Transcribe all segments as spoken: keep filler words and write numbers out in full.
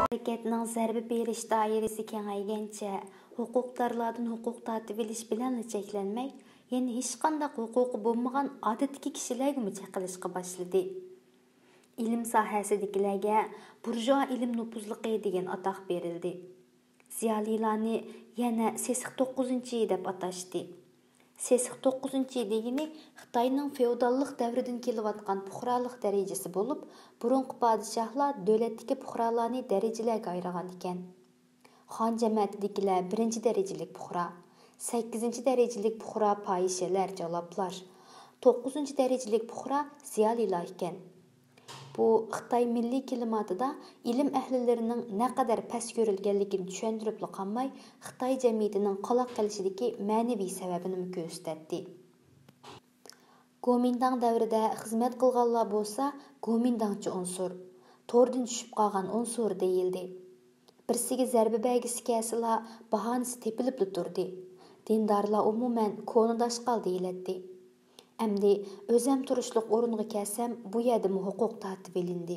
ھەرىكەتنىڭ زەربە بېرىش دائىرىسى كېڭەيگەنچە، ھوقۇقدارلاردىن ھوقۇق تارتىۋېلىش بىلەنلا چەكلەنمەي، يەنە ھېچقانداق ھوقۇقى بولمىغان ئادەتتىكى كىشىلەرگىمۇ چېقىلىشقا باشلىدى. ئىلىم ساھەسىدىكىلەرگە بۇرژۇئا ئىلىم نوپۇزلۇقى دېگەن ئاتاق بېرىلدى. زىيالىيلارنى يەنە سېسىق توققۇزىنچى دەپ ئاتاشتى. سېسىق توققۇزىنچى دېگىنى خىتاينىڭ فېئوداللىق دەۋرىدىن كېلىۋاتقان پۇقرالىق دەرىجىسى بولۇپ، بۇرۇنقى پادىشاھلار دۆلەتتىكى پۇقرالارنى دەرىجىلەرگە ئايرىغان ئىكەن. خان جەمەتىدىكىلەر بىرىنچى دەرىجىلىك پۇقرا، سەككىزىنچى دەرىجىلىك پۇقرا پاھىشەلەر، جالاپلار، توققۇزىنچى دەرىجىلىك پۇقرا زىيالىيلار ئىكەن. بۇ خىتاي مىللىي كىلىماتىدا ئىلىم ئەھلىلىرىنىڭ نەقەدەر پەس كۆرۈلگەنلىكىنى چۈشەندۈرۈپلا قالماي، خىتاي جەمئىيىتىنىڭ قالاق قېلىشىدىكى مەنىۋى سەۋەبىنىمۇ كۆرسىتەتتى. گومىنداڭ دەۋرىدە خىزمەت قىلغانلار بولسا گومىنداڭچى ئۇنسۇر، توردىن چۈشۈپ قالغان ئۇنسۇر دېيىلدى. بىرسىگە زەربە بەرگۈسى كەلسىلا، باھانىسى تېپىلىپلا تۇردى. دىندارلار ئومۇمەن كونا داشقال دېيىلەتتى. ئەمدى ئۆزەم تۇرۇشلۇق ئورۇنغا كەلسەم، بۇ يەردىمۇ ھوقۇق تارتىۋېلىندى.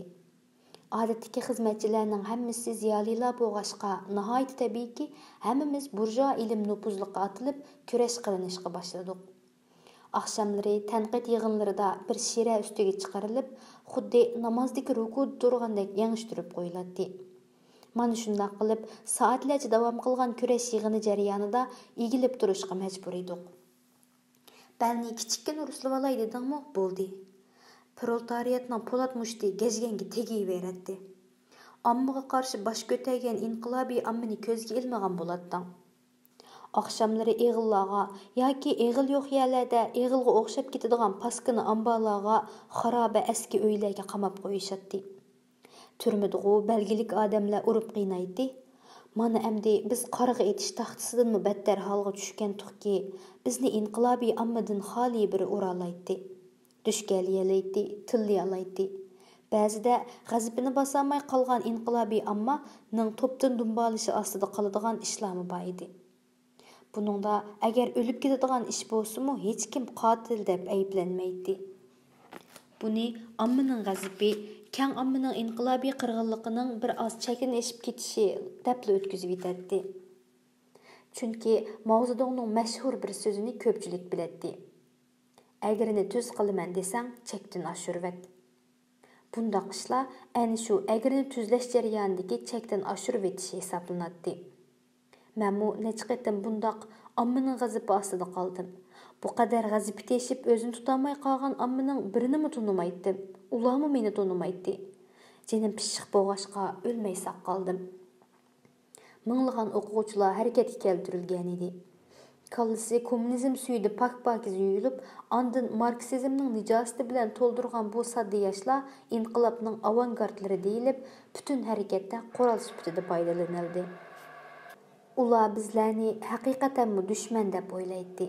ئادەتتىكى خىزمەتچىلەرنىڭ ھەممىسى زىيالىيلار بولغاچقا، ناھايىتى تەبىئىيكى، ھەممىمىز بۇرژۇئا ئىلىم نوپۇزلۇققا ئاتىلىپ، كۈرەش قىلىنىشقا باشلىدۇق. ئاخشاملىرى تەنقىد يىغىنلىرىدا بىر شىرە ئۈستىگە چىقىرىلىپ، خۇددى نامازدىكى رۇكۇدا تۇرغاندەك يەڭشە تۇرۇپ قويۇلاتتى. مانا شۇنداق قىلىپ، سائەتلەرچە داۋام قىلغان كۈرەش يىغىنى جەريانىدا ئېگىلىپ تۇرۇشقا مەجبۇر ئىدۇق. بەلنى كىچىككىنە ئۇرسىلىۋالاي دېدىڭمۇ، بولدى. پرولېتارىياتنىڭ پولات مۇشتى گەجگەڭگە تېگىۋېرەتتى. ئاممىغا قارشى باش كۆتەرگەن ئىنقىلابىي ئاممىنى كۆزگە ئىلمىغان بولاتتىڭ. ئاخشاملىرى ئېغىللارغا ياكى ئېغىل يوق يەرلەردە ئېغىلغا ئوخشاپ كېتىدىغان پاسكىنا ئامبارلارغا، خارابە ئەسكى ئۆيلەرگە قاماپ قويۇشاتتى. تۈرمىدىغۇ بەلگىلىك ئادەملەر ئۇرۇپ قىينايتتى. مانا ئەمدى بىز قارغا ئېتىش تاختىسىدىنمۇ بەتتەر ھالغا چۈشكەنتۇقكى، بىزنى ئىنقىلاپىي ئاممىدىن خالىي بىرى ئۇرالايتتى. دۈشكەلىيەلەيتتى، تىللىيالايتتى. بەزىدە غەزىپىنى باسالماي قالغان ئىنقىلابىي ئاممىنىڭ توپتىن دۇمبالىشى ئاستىدا قالىدىغان ئىشلارمۇ بار ئىدى. بۇنىڭدا ئەگەر ئۆلۈپ كېتىدىغان ئىش بولسىمۇ، ھېچكىم قاتىل دەپ ئەيىبلەنمەيتتى. بۇنى ئاممىنىڭ غەزىپى، كەڭ ئاممىنىڭ ئىنقىلابىي قىرغىنلىقىنىڭ بىر ئاز چەكتىن ئېشىپ كېتىشى دەپلا ئۆتكۈزۈۋېتەتتى. چۈنكى ماۋزېدۇڭنىڭ مەشھۇر بىر سۆزىنى كۆپچىلىك بىلەتتى: «ئەگرىنى تۈز قىلىمەن دېسەڭ، چەكتىن ئاشۇرۇۋەت.» بۇنداق ئىشلار ئەنە شۇ ئەگرىنى تۈزلەش جەريانىدىكى چەكتىن ئاشۇرۇۋېتىش ھېسابلىناتتى. مەنمۇ نەچچە قېتىم بۇنداق ئاممىنىڭ غەزىپى ئاستىدا قالدىم. بۇ قەدەر غەزىپى تېشىپ ئۆزىنى تۇتالماي قالغان ئاممىنىڭ بىرىنىمۇ تونۇمايتتىم. ئۇلارمۇ مېنى تونۇمايتتى. جېنىم پىششىق بولغاچقا ئۆلمەي ساق قالدىم. مىڭلىغان ئوقۇغۇچىلار ھەرىكەتكە كەلتۈرۈلگەنىدى. كاللىسى كوممۇنىزم سۈيىدە پاك-پاكىز يۇيۇلۇپ، ئاندىن ماركسىزمنىڭ نىجاسىتى بىلەن تولدۇرغان بۇ ساددا ياشلار ئىنقىلابنىڭ ئاۋانگارتلىرى دېيىلىپ، پۈتۈن ھەرىكەتتە قورال سۈپىتىدە پايدىلىنىلدى. ئۇلار بىزلەرنى ھەقىقەتەنمۇ دۈشمەن دەپ ئويلايتتى.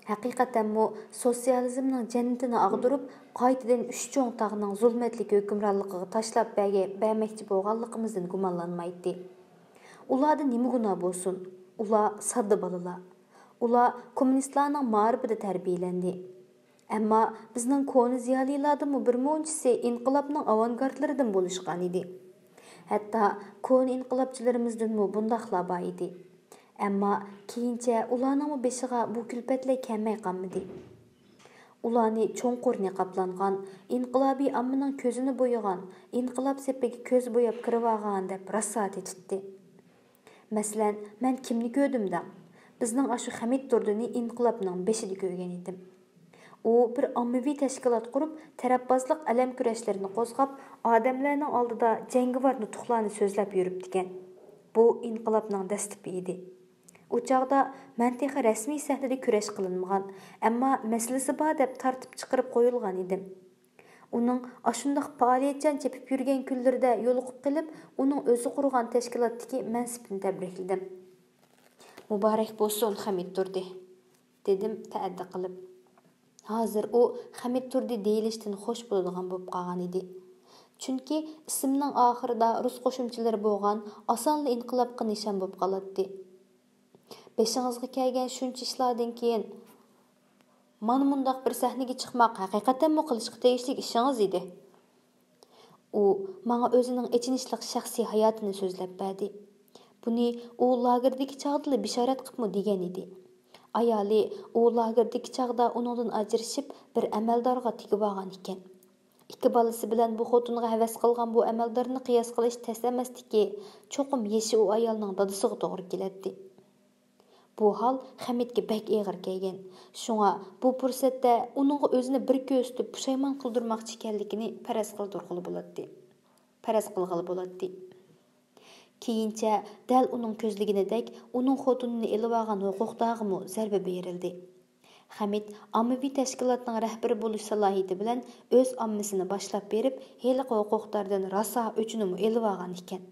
ھەقىقەتەنمۇ سوتسىيالىزمنىڭ جەننىتىنى ئاغدۇرۇپ، قايتىدىن ئۈچ چوڭ تاغنىڭ زۇلمەتلىك ھۆكۈمرانلىقىغا تاشلاپ بەرگە-، بەرمەكچى بولغانلىقىمىزدىن گۇمانلانمايتتى. ئۇلاردا نېمە گۇناھ بولسۇن؟ ئۇلار ساددا بالىلار. ئۇلار كوممۇنىستلارنىڭ مائارىپىدا تەربىيەلەندى. ئەمما بىزنىڭ كونا زىيالىيلاردىنمۇ بىر مۇنچىسى ئىنقىلابنىڭ ئاۋانگارتلىرىدىن بولۇشقانىدى. ھەتتا كونا ئىنقىلابچىلىرىمىزدىنمۇ بۇنداقلار بار ئىدى. ئەمما كېيىنچە ئۇلارنىڭمۇ بېشىغا بۇ كۈلپەتلەر كەلمەي قالمىدى. ئۇلارنى چوڭقۇر نىقابلانغان، ئىنقىلابىي ئاممىنىڭ كۆزىنى بويىغان، ئىنقىلاب سېپىگە كۆز بوياپ كىرىۋالغان دەپ راسا تېتىتتى. مەسىلەن، مەن كىمنى كۆردۈم دەڭ؟ بىزنىڭ ئاشۇ خەمىت تۇردىنى ئىنقىلابنىڭ بېشىدا كۆرگەن ئىدىم. ئۇ بىر ئاممىۋى تەشكىلات قۇرۇپ، تەرەپبازلىق ئەلەم كۈرەشلىرىنى قوزغاپ، ئادەملەرنىڭ ئالدىدا جەڭگىۋار نۇتۇقلارنى سۆزلەپ يۈرۈپتىكەن. بۇ ئىنقىلابنىڭ دەسلىپى ئىدى. ئۇ چاغدا مەن تېخى رەسمىي سەھنىدە كۈرەش قىلىنمىغان، ئەمما مەسىلىسى بار دەپ تارتىپ چىقىرىپ قويۇلغان ئىدىم. ئۇنىڭ ئاشۇنداق پائالىيەتچان چېپىپ يۈرگەن كۈنلىرىدە يولۇقۇپ قېلىپ، ئۇنىڭ ئۆزى قۇرغان تەشكىلاتتىكى مەنسىپىنى تەبرىكلىدىم. «مۇبارەك بولسۇن، خەمىت تۇردى!» دېدىم تەئەددى قىلىپ. ھازىر ئۇ خەمىت تۇردى دېيىلىشتىن خوش بولىدىغان بولۇپ قالغان ئىدى. چۈنكى ئىسىمنىڭ ئاخىرىدا رۇس قوشۇمچىلىرى بولغان ئاسانلا ئىنقىلابقا نىشان بولۇپ قالاتتى. بېشىڭىزغا كەلگەن شۇنچە ئىشلاردىن كېيىن، مانا مۇنداق بىر سەھنىگە چىقماق ھەقىقەتەنمۇ قىلىشقا تېگىشلىك ئىشىڭىز ئىدى. ئۇ ماڭا ئۆزىنىڭ ئېچىنىشلىق شەخسىي ھاياتىنى سۆزلەپ بەردى. بۇنى ئۇ لاگېردىكى چاغدىلا بېشارەت قىپمۇ دېگەن ئىدى. ئايالى ئۇ لاگېردىكى چاغدا ئۇنىڭدىن ئاجرىشىپ، بىر ئەمەلدارغا تېگىۋالغان ئىكەن. ئىككى بالىسى بىلەن بۇ خوتۇنغا ھەۋەس قىلغان بۇ ئەمەلدارنى قىياس قىلىش تەس ئەمەستىكى، چوقۇم يېشى ئۇ ئايالنىڭ دادىسىغا توغرا كېلەتتى. بۇ ھال خەمىتكە بەك ئېغىر كەلگەن. شۇڭا بۇ پۇرسەتتە ئۇنىڭغا ئۆزىنى بىر كۆرسىتىپ پۇشايمان قىلدۇرماقچى ئىكەنلىكىنى پەرەز قىلدۇرغىلى بولاتتى. پەرەز قىلغىلى بولاتتى. كېيىنچە دەل ئۇنىڭ كۆزلىگىنىدەك ئۇنىڭ خوتۇنىنى ئېلىۋالغان ھوقۇقدارغىمۇ زەربە بېرىلدى. خەمىت ئاممىۋى تەشكىلاتنىڭ رەھبىرى بولۇش سالاھىيىتى بىلەن ئۆز ئاممىسىنى باشلاپ بېرىپ، ھېلىقى ھوقۇقداردىن راسا ئۆچىنىمۇ ئېلىۋالغان ئىكەن.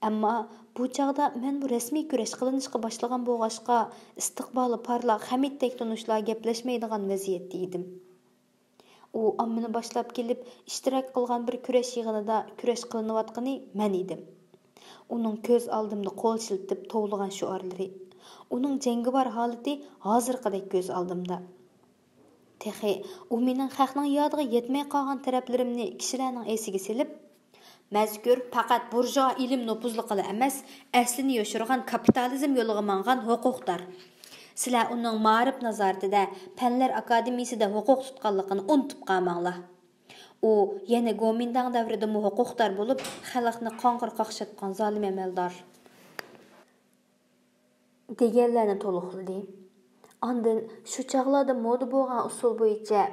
ئەمما بۇ چاغدا مەنمۇ رەسمىي كۈرەش قىلىنىشقا باشلىغان بولغاچقا، ئىستىقبالى پارلاق خەمىتتەك تونۇشلار گەپلەشمەيدىغان ۋەزىيەتتە ئىدىم. ئۇ ئاممىنى باشلاپ كېلىپ، ئىشتىراك قىلغان بىر كۈرەش يىغىنىدا كۈرەش قىلىنىۋاتقىنى مەن ئىدىم. ئۇنىڭ كۆز ئالدىمدا قول شىلتىپ توۋلىغان شوئارلىرى، ئۇنىڭ جەڭگىۋار ھالىتى ھازىرقىدەك كۆز ئالدىمدا. تېخى ئۇ مېنىڭ خەقنىڭ يادىغا يەتمەي قالغان تەرەپلىرىمنى كىشىلەرنىڭ ئېسىگە سېلىپ، مەزكۇر پەقەت بۇرژۇئا ئىلىم نوپۇزلۇقىلا ئەمەس، ئەسلىنى يوشۇرغان كاپىتالىزم يولىغا ماڭغان ھوقۇقدار. سىلەر ئۇنىڭ مائارىپ نازارىتىدە، پەنلەر ئاكادېمىيىسىدە ھوقۇق تۇتقانلىقىنى ئۇنتۇپ قالماڭلار. ئۇ يەنە گومىنداڭ دەۋرىدىمۇ ھوقۇقدار بولۇپ، خەلقنى قاڭقىر قاقشاتقان زالىم ئەمەلدار. دېگەنلەرنى تولۇقلىدى. ئاندىن شۇ چاغلاردا مودا بولغان ئۇسۇل بويىچە،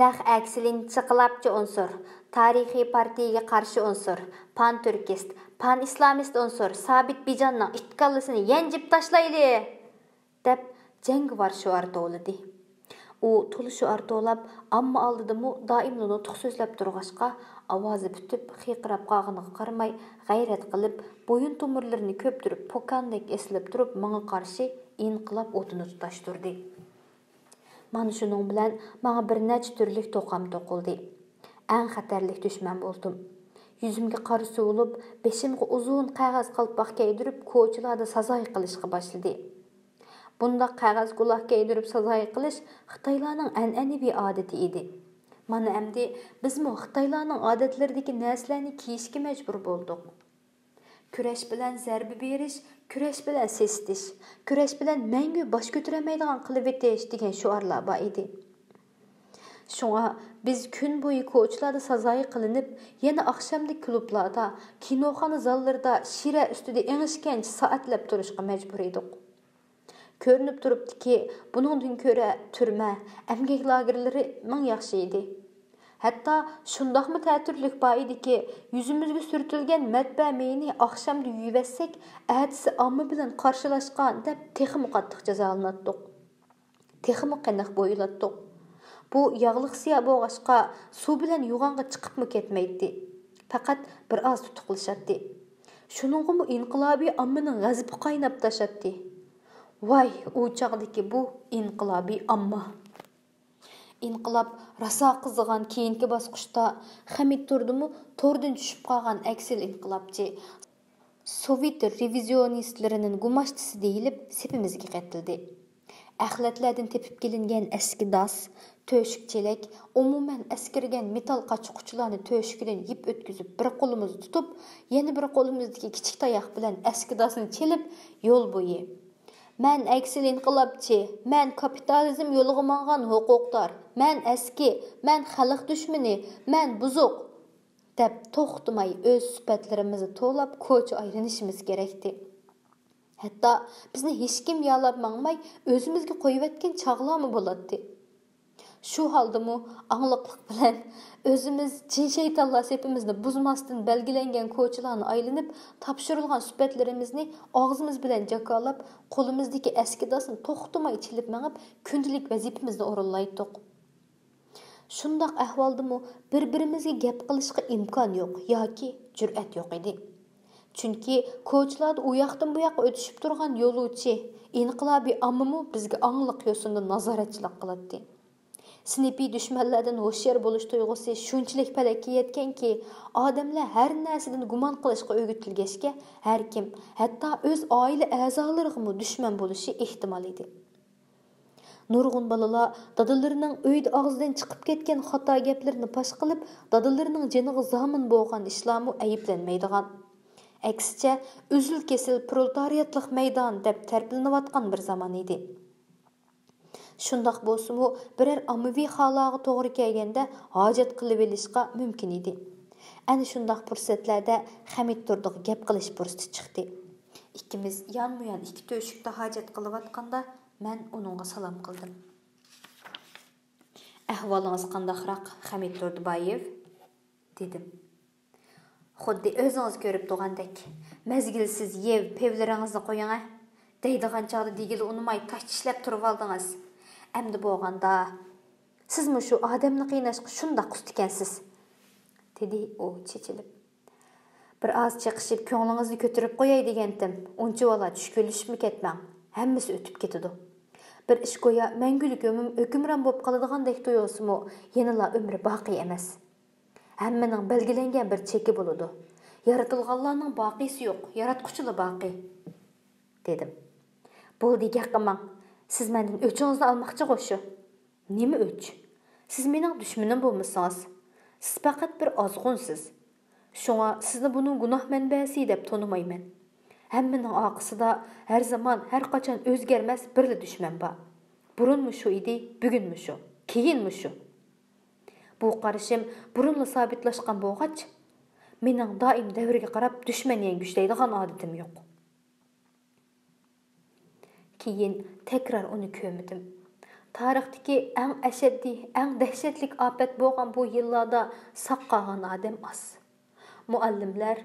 نەق ئەكسىنچە ئىنقىلابچى ئۇنسۇر، تارىخىي پارتىيىگە قارشى ئۇنسۇر، پانتۈركىست، پانئىسلامىست ئۇنسۇر سابىت بىجاننىڭ ئىت كاللىسىنى يەنجىپ تاشلايلى! دەپ جەڭگىۋار شوئار توۋلىدى. ئۇ تولا شوئار توۋلاپ، ئامما ئالدىدىمۇ دائىملا نۇتۇق سۆزلەپ تۇرغاچقا، ئاۋازى پۈتۈپ، خىرقىراپ قالغىنىغا قارىماي، غەيرەت قىلىپ، بويۇن تومۇرلىرىنى كۆپتۈرۈپ، پوكاندەك ئېسىلىپ تۇرۇپ، ماڭا قارشى ئىنقىلاب ئوتىنى تۇتاشتۇردى. مانا شۇنىڭ بىلەن ماڭا بىر نەچچە تۈرلۈك توقام توقۇلدى. ئەڭ خەتەرلىك دۈشمەن بولدۇم. يۈزۈمگە قارا سۇۋۇلۇپ، بېشىمغا ئۇزۇن قەغەز قالپاق كىيدۈرۈپ، كوچىلاردا سازاي قىلىشقا باشلىدى. بۇنداق قەغەز كۇلاھ كىيدۈرۈپ سازاي قىلىش خىتايلارنىڭ ئەنئەنىۋى ئادىتى ئىدى. مانا ئەمدى بىزمۇ خىتايلارنىڭ ئادەتلىرىدىكى نەرسىلەرنى كىيىشكە مەجبۇر بولدۇق. كۈرەش بىلەن زەربە بېرىش، كۈرەش بىلەن سېسىتىش، كۈرەش بىلەن مەڭگۈ باش كۆتۈرەلمەيدىغان قىلىۋېتىش دېگەن شوئارلار بار ئىدى. شۇڭا بىز كۈن بويى كوچىلاردا سازايى قىلىنىپ، يەنە ئاخشامدا كۇلۇبلاردا، كىنوخانا زاللىرىدا شىرە ئۈستىدە ئېڭىشكەنچە سائەتلەپ تۇرۇشقا مەجبۇر ئىدۇق. كۆرۈنۈپ تۇرۇپتۇكى، بۇنىڭدىن كۆرە تۈرمە، ئەمگەك لاگېرلىرى مىڭ ياخشى ئىدى. ھەتتا شۇنداقمۇ تەتۈرلۈك بار ئىدىكى، يۈزىمىزگە سۈرتۈلگەن مەتبەئە مېيىنى ئاخشامدا يۇيۇۋەتسەك، ئەتىسى ئامما بىلەن قارشىلاشقان دەپ تېخىمۇ قاتتىق جازالىناتتۇق. تېخىمۇ قېنىق بويىلاتتۇق. بۇ ياغلىق سىيا بولغاچقا، سۇ بىلەن يۇغانغا چىقىپمۇ كەتمەيتتى. پەقەت بىر ئاز تۇتۇقلىشاتتى. شۇنىڭغىمۇ ئىنقىلابىي ئاممىنىڭ غەزىپى قايناپ تاشاتتى. ۋاي، ئۇ چاغدىكى بۇ ئىنقىلابىي ئامما! ئىنقىلاب راسا قىزىغان كېيىنكى باسقۇچتا خەمىت تۇردىمۇ توردىن چۈشۈپ قالغان ئەكسىل ئىنقىلابچى، سوۋېت رېۋىزىيونىستلىرىنىڭ گۇماشتىسى دېيىلىپ سېپىمىزگە قېتىلدى. ئەخلەتلەردىن تېپىپ كېلىنگەن ئەسكى داس، تۆشۈك چېلەك، ئومۇمەن ئەسكىرگەن مېتال قاچا-قۇچىلارنى تۆشۈكىدىن يىپ ئۆتكۈزۈپ بىر قولىمىزدا تۇتۇپ، يەنە بىر قولىمىزدىكى كىچىك تاياق بىلەن ئەسكى داسنى چېلىپ يول بويى، مەن ئەكسىل ئىنقىلابچى، مەن كاپىتالىزم يولىغا ماڭغان ھوقۇقدار، مەن ئەسكى، مەن خەلق دۈشمىنى، مەن بۇزۇق! دەپ توختىماي ئۆز سۈپەتلىرىمىزنى توۋلاپ كوچا ئايلىنىشىمىز كېرەكتى. ھەتتا بىزنى ھېچكىم يالاپ ماڭماي ئۆزىمىزگە قويۇۋەتكەن چاغلارمۇ بولاتتى. شۇ ھالدىمۇ ئاڭلىقلىق بىلەن ئۆزىمىز جىن شەيتانلار سېپىمىزنى بۇزماستىن بەلگىلەنگەن كوچىلارنى ئايلىنىپ، تاپشۇرۇلغان سۈپەتلىرىمىزنى ئاغزىمىز بىلەن جاكارلاپ، قولىمىزدىكى ئەسكى داسنى توختىماي چېلىپ مېڭىپ، كۈندىلىك ۋەزىپىمىزنى ئورۇنلايتتۇق. شۇنداق ئەھۋالدىمۇ بىر-بىرىمىزگە گەپ قىلىشقا ئىمكان يوق ياكى جۈرئەت يوق ئىدى. چۈنكى كوچىلاردا ئۇ ياقتىن بۇ ياققا ئۆتۈشۈپ تۇرغان يولۇچى، ئىنقىلابىي ئاممىمۇ بىزگە ئاڭلىق يوسۇندا نازارەتچىلىك قىلاتتى. سىنىپىي دۈشمەنلەردىن ھوشيار بولۇش تۇيغۇسى شۇنچىلىك پەلەككە يەتكەنكى، ئادەملەر ھەر نەرسىدىن گۇمان قىلىشقا ئۆگىتىلگەچكە، ھەركىم، ھەتتا ئۆز ئائىلە ئەزالىرىغىمۇ دۈشمەن بولۇشى ئېھتىمال ئىدى. نۇرغۇن بالىلار دادىلىرىنىڭ ئۆيدە ئاغزىدىن چىقىپ كەتكەن خاتا گەپلىرىنى پاش قىلىپ، دادىلىرىنىڭ جېنىغا زامىن بولغان ئىشلارمۇ ئەيىبلەنمەيدىغان، ئەكسىچە، ئۈزۈل-كېسىل پرولېتارىياتلىق مەيدان دەپ تەرىپلىنىۋاتقان بىر زامان ئىدى. شۇنداق بولسىمۇ، بىرەر ئاممىۋى خالىغا توغرا كەلگەندە ھاجەت قىلىۋېلىشقا مۇمكىن ئىدى. ئەنە شۇنداق پۇرسەتلەردە خەمىت تۇردىغا گەپ قىلىش پۇرسىتى چىقتى. ئىككىمىز يانمۇيان ئىككى تۆشۈكتە ھاجەت قىلىۋاتقاندا، مەن ئۇنىڭغا سالام قىلدىم. «ئەھۋالىڭىز قانداقراق، خەمىت تۇردىبايېۋ؟» دېدىم. «خۇددى ئۆزىڭىز كۆرۈپ تۇرغاندەك، مەزگىلسىز يەپ پىۋىلىرىڭىزنى قويۇڭە. دەيدىغان چاغدا دېگىلى ئۇنىماي تاش چىشلەپ تۇرۇۋالدىڭىز. ئەمدى بولغاندا، سىزمۇ شۇ ئادەمنى قىيناشقا شۇنداق ئۇستىكەنسىز»، دېدى ئۇ چېچىلىپ. «بىر ئاز چېقىشىپ، كۆڭلىڭىزنى كۆتۈرۈپ قوياي دېگەنتىم، ئۇنچىۋالا چۈشكۈنلىشىپمۇ كەتمەڭ. ھەممىسى ئۆتۈپ كېتىدۇ. بىر ئىش گويا مەڭگۈلۈك ھۆكۈم-، ھۆكۈمران بولۇپ قالىدىغاندەك تۇيۇلسىمۇ، يەنىلا ئۆمرى باقىي ئەمەس. ھەممىنىڭ بەلگىلەنگەن بىر چېكى بولىدۇ. يارىتىلغانلارنىڭ باقىيسى يوق، ياراتقۇچىلا باقىي»، دېدىم. «بولدى، گەپ قىلماڭ. سىز مەندىن ئۆچىڭىزنى ئالماقچىغۇ شۇ؟ نېمە ئۆچ؟ سىز مېنىڭ دۈشمىنىم بولمىسىڭىز. سىز پەقەت بىر ئازغۇنسىز. شۇڭا سىزنى بۇنىڭ گۇناھ مەنبەسى دەپ تونۇمايمەن. ھەممىنىڭ ئارقىسىدا ھەر زامان، ھەر قاچان ئۆزگەرمەس بىرلا دۈشمەن بار. بۇرۇنمۇ شۇ ئىدى، بۈگۈنمۇ شۇ، كېيىنمۇ شۇ. بۇ قارىشىم بۇرۇنلا سابىتلاشقان بولغاچ، مېنىڭ دائىم دەۋرگە قاراپ دۈشمەن يەڭگۈشلەيدىغان ئادىتىم يوق.» كېيىن تەكرار ئۇنى كۆرمىدىم. تارىختىكى ئەڭ ئەشەددىي، ئەڭ دەھشەتلىك ئاپەت بولغان بۇ يىللاردا ساق قالغان ئادەم ئاز. مۇئەللىملەر،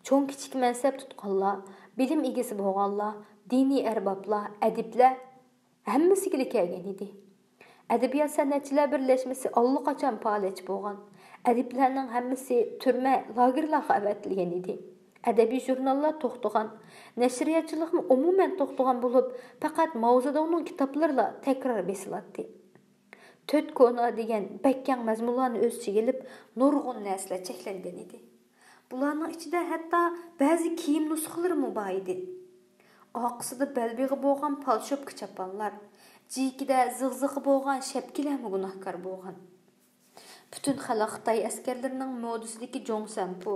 چوڭ-كىچىك مەنسەپ تۇتقانلار، بىلىم ئىگىسى بولغانلار، دىنىي ئەربابلار، ئەدىبلەر، ھەممىسىگىلا كەلگەن ئىدى. ئەدەبىيات سەنئەتچىلەر بىرلەشمىسى ئاللىقاچان پائالىيەتچى بولغان. ئەدىبلەرنىڭ ھەممىسى تۈرمە، لاگېرلارغا ئەۋەتىلگەن ئىدى. ئەدەبىي ژۇرناللار توختىغان، نەشرىياتچىلىقمۇ ئومۇمەن توختىغان بولۇپ، پەقەت ماۋزېدۇڭنىڭ كىتابلىرىلا تەكرار بېسىلاتتى. تۆت كونا دېگەن بەك كەڭ مەزمۇنلارنى ئۆز ئىچىگە ئېلىپ، نۇرغۇن نەرسىلەر چەكلەنگەن ئىدى. بۇلارنىڭ ئىچىدە ھەتتا بەزى كىيىم نۇسخىلىرىمۇ بار ئىدى. ئارقىسىدا بەلبېغى بولغان پالشوپكا چاپانلار، جىكىدە زىغزىغا بولغان شەپكىلەرمۇ گۇناھكار بولغان. پۈتۈن خەلق خىتاي ئەسكەرلىرىنىڭ مودىسىدىكى جوڭسەنپۇ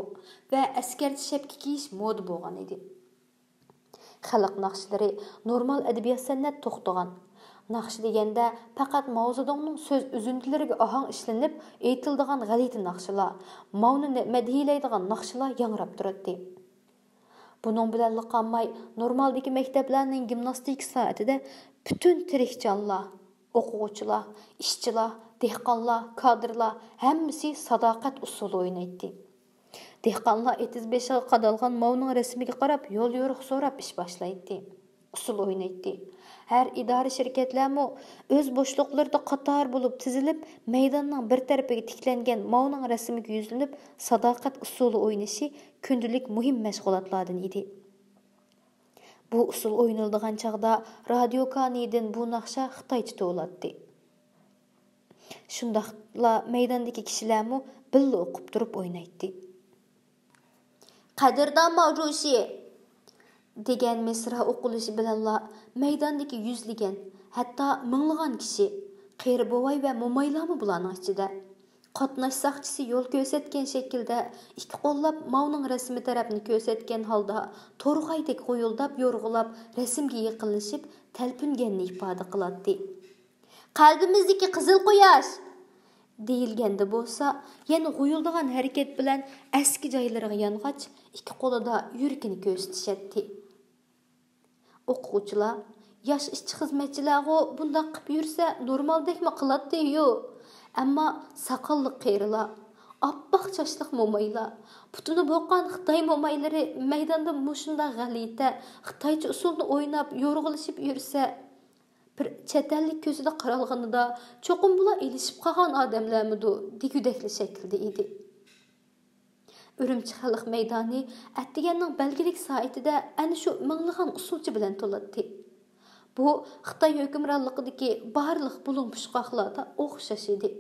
ۋە ئەسكەرچە شەپكە كىيىش مودا بولغان ئىدى. خەلق ناخشىلىرى نورمال ئەدەبىيات-سەنئەت توختىغان. ناخشا دېگەندە پەقەت ماۋزېدۇڭنىڭ سۆز ئۈزۈندىلىرىگە ئاھاڭ ئىشلىنىپ ئېيتىلىدىغان غەلىتە ناخشىلار، ماۋنى مەدھىيلەيدىغان ناخشىلار ياڭراپ تۇراتتى. بۇنىڭ بىلەنلا قالماي، نورمالدىكى مەكتەپلەرنىڭ گىمناستىكا سائىتىدە پۈتۈن تىرىك جانلار، ئوقۇغۇچىلار، ئىشچىلار، دېھقانلار، كادىرلار ھەممىسى ساداقەت ئۇسسۇلى ئوينايتتى. دېھقانلار ئېتىز بېشىغا قادالغان ماۋنىڭ رەسىمىگە قاراپ يول-يورۇق سوراپ ئىش باشلايتتى. ئۇسسۇل ئوينايتتى. ھەر ئىدارە، شىركەتلەرمۇ ئۆز بوشلۇقلىرىدا قاتار بولۇپ تىزىلىپ، مەيداننىڭ بىر تەرىپىگە تىكلەنگەن ماۋنىڭ رەسىمىگە يۈزلىنىپ، ساداقەت ئۇسسۇلى ئوينىشى كۈندىلىك مۇھىم مەشغۇلاتلاردىن ئىدى. بۇ ئۇسسۇل ئوينىلىدىغان چاغدا رادىيو كانىيىدىن بۇ ناخشا خىتايچە توۋلاتتى. شۇنداقلا مەيداندىكى كىشىلەرمۇ بىللە ئوقۇپ تۇرۇپ ئوينايتتى. «قەدىردان ماۋجۇشى» دېگەن مىسرا ئوقۇلۇشى بىلەنلا مەيداندىكى يۈزلىگەن، ھەتتا مىڭلىغان كىشى، قېرى بوۋاي ۋە مومايلارمۇ بۇلارنىڭ ئىچىدە، قاتناش ساقچىسى يول كۆرسەتكەن شەكىلدە ئىككى قوللاپ ماۋنىڭ رەسىمى تەرەپنى كۆرسەتكەن ھالدا تورغايدەك غۇيۇلداپ، يورغىلاپ، رەسىمگە يېقىنلىشىپ، تەلپۈنگەننى ئىپادە قىلاتتى. «قەلبىمىزدىكى قىزىل قۇياش!» دېيىلگەندە بولسا، يەنە غۇيۇلدىغان ھەرىكەت بىلەن ئەسكى جايلىرىغا يانغاچ، ئىككى قولىدا يۈرىكىنى كۆرسىتىشەتتى. ئوقۇغۇچىلار، ياش ئىشچى-خىزمەتچىلەرغۇ بۇنداق قىپ يۈرسە نورمالدەكمۇ قىلاتتى-يۇ. ئەمما ساقاللىق قېرىلار، ئاپئاق چاچلىق مومايلار، پۇتىنى بوغقان خىتاي مومايلىرى مەيداندا مۇشۇنداق غەلىتە، خىتايچە ئۇسسۇلنى ئويناپ، يورغىلىشىپ يۈرسە، بىر چەت ئەللىك كۆزىدە قارالغىنىدا، چوقۇم بۇلار ئېلىشىپ قالغان ئادەملەرمىدۇ دېگۈدەكلا شەكىلدە ئىدى. ئۈرۈمچى خەلق مەيدانى ئەتىگەننىڭ بەلگىلىك سائىتىدە ئەنە شۇ مىڭلىغان ئۇسسۇلچى بىلەن تولاتتى. بۇ خىتاي ھۆكۈمرانلىقىدىكى بارلىق بۇلۇڭ-پۇچقاقلاردا ئوخشاش ئىدى.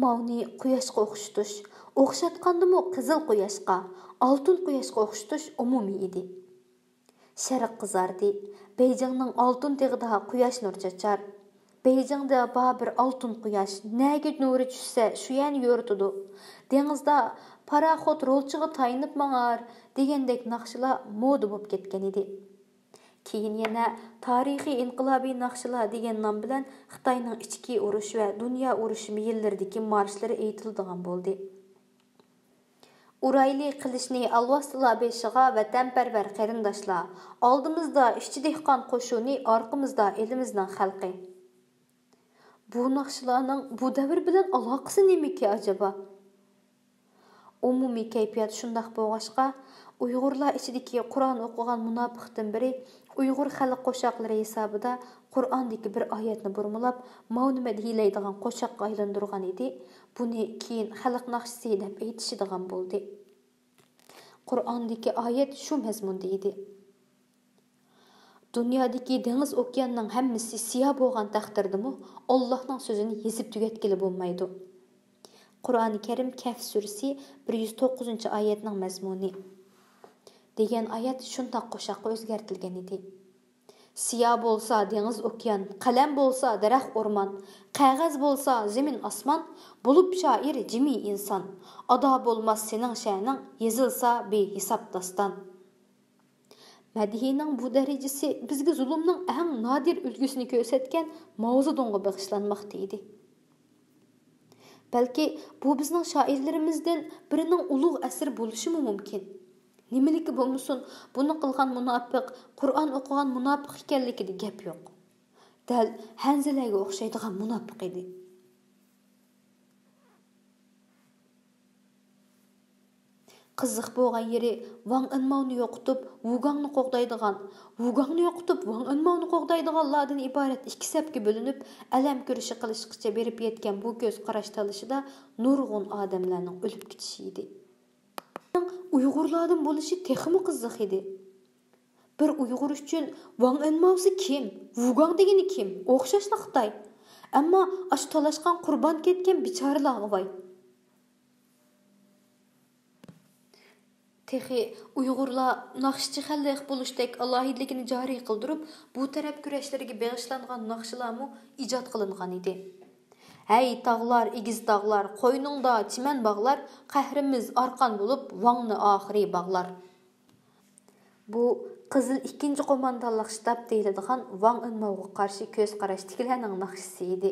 ماۋنى قۇياشقا ئوخشىتىش، ئوخشاتقاندىمۇ قىزىل قۇياشقا، ئالتۇن قۇياشقا ئوخشىتىش ئومۇمىي ئىدى. شەرق قىزاردى. بېيجىڭنىڭ ئالتۇن تېغىدا قۇياش نۇر چاچار. بېيجىڭدا بار بىر ئالتۇن قۇياش، نەگە نۇرى چۈشسە، شۇ يەرنى يورۇتىدۇ. دېڭىزدا پاراخوت رولچىغا تايىنىپ ماڭار دېگەندەك ناخشىلار مودا بولۇپ كەتكەن ئىدى. كېيىن يەنە تارىخىي ئىنقىلابىي ناخشىلار دېگەن نام بىلەن خىتاينىڭ ئىچكى ئۇرۇش ۋە دۇنيا ئۇرۇشى يىللىرىدىكى مارشلىرى ئېيتىلىدىغان بولدى. ئۇرايلى قىلىچنى ئالۋاستىلار بېشىغا، ۋەتەنپەرۋەر قېرىنداشلار، ئالدىمىزدا ئىشچى دېھقان قوشۇنى، ئارقىمىزدا ئېلىمىزنىڭ خەلقى. بۇ ناخشىلارنىڭ بۇ دەۋر بىلەن ئالاقىسى نېمىكى ئەجەبا؟ ئومۇمىي كەيپىيات شۇنداق بولغاچقا، ئۇيغۇرلار ئىچىدىكى قۇرئان ئوقۇغان مۇناپىقتىن بىرى ئۇيغۇر خەلق قوشاقلىرى ھېسابىدا قۇرئاندىكى بىر ئايەتنى بۇرمىلاپ، ماۋنى مەدھىيلەيدىغان قوشاققا ئايلاندۇرغان ئىدى. بۇنى كېيىن خەلق ناخشىسى دەپ ئېيتىشىدىغان بولدى. قۇرئاندىكى ئايەت شۇ مەزمۇندا ئىدى. دۇنيادىكى دېڭىز ئوكياننىڭ ھەممىسى سىيا بولغان تەقدىردىمۇ، ئاللاھنىڭ سۆزىنى يېزىپ تۈگەتكىلى بولمايدۇ. قۇرئانى كەرىم، كەھف سۈرىسى، بىر يۈز توققۇزىنچى ئايەتنىڭ مەزمۇنى دېگەن ئايەت شۇنداق قوشاققا ئۆزگەرتىلگەن ئىدى. سىيا بولسا دېڭىز ئوكيان، قەلەم بولسا دەرەخ ئورمان، قەغەز بولسا زېمىن ئاسمان، بولۇپ شائىر جىمى ئىنسان. ئادا بولماس سېنىڭ شەنىڭ، يېزىلسا بىھېساب داستان. مەدھىينىڭ بۇ دەرىجىسى بىزگە زۇلۇمنىڭ ئەڭ نادىر ئۈلگىسىنى كۆرسەتكەن ماۋزېدۇڭغا بېغىشلانماقتا ئىدى. بەلكى بۇ بىزنىڭ شائىرلىرىمىزدىن بىرىنىڭ ئۇلۇغ ئەسىرى بولۇشىمۇ مۇمكىن. نېمىلىكى بولمىسۇن، بۇنى قىلغان مۇناپىق قۇرئان ئوقۇغان مۇناپىق ئىكەنلىكىدە گەپ يوق. دەل ھەنزىلەگە ئوخشايدىغان مۇناپىق ئىدى. قىزىق بولغان يېرى، ۋاڭ ئېنماۋنى يوقىتىپ، ۋۇگاڭنى قوغدايدىغان، ۋۇگاڭنى يوقىتىپ، ۋاڭ ئېنماۋنى قوغدايدىغانلاردىن ئىبارەت ئىككى سەپكە بۆلۈنۈپ، ئەلەم كۈرىشى قىلىشقىچە بېرىپ يەتكەن بۇ كۆز قاراش تالىشىدا نۇرغۇن ئادەملەرنىڭ ئۆلۈپ كېتىشى ئىدى. ئۇيغۇرلاردىن بولۇشى تېخىمۇ قىزىق ئىدى. بىر ئۇيغۇر ئۈچۈن ۋاڭ ئېنماۋسى كىم؟ ۋۇگاڭ دېگىنى كىم؟ ئوخشاشلا خىتاي. ئەمما ئاشۇ تالاشقان، قۇربان كەتكەن بىچارىلارغا ۋاي. تېخى ئۇيغۇرلار ناخشىچى خەلق بولۇشتەك ئالاھىدىلىكىنى جارى قىلدۇرۇپ، بۇ تەرەپ كۈرەشلىرىگە بېغىشلانغان ناخشىلارمۇ ئىجاد قىلىنغان ئىدى. ھەي تاغلار، ئېگىز تاغلار، قوينۇڭدا چىمەن باغلار، قەھرىمىز ئارقان بولۇپ، ۋاڭنى ئاخىرى باغلار. بۇ قىزىل ئىككىنچى قوماندانلىق شتاب دېيىلىدىغان ۋاڭ ئېنماۋغا قارشى كۆز قاراشتىكىلەرنىڭ ناخشىسى ئىدى.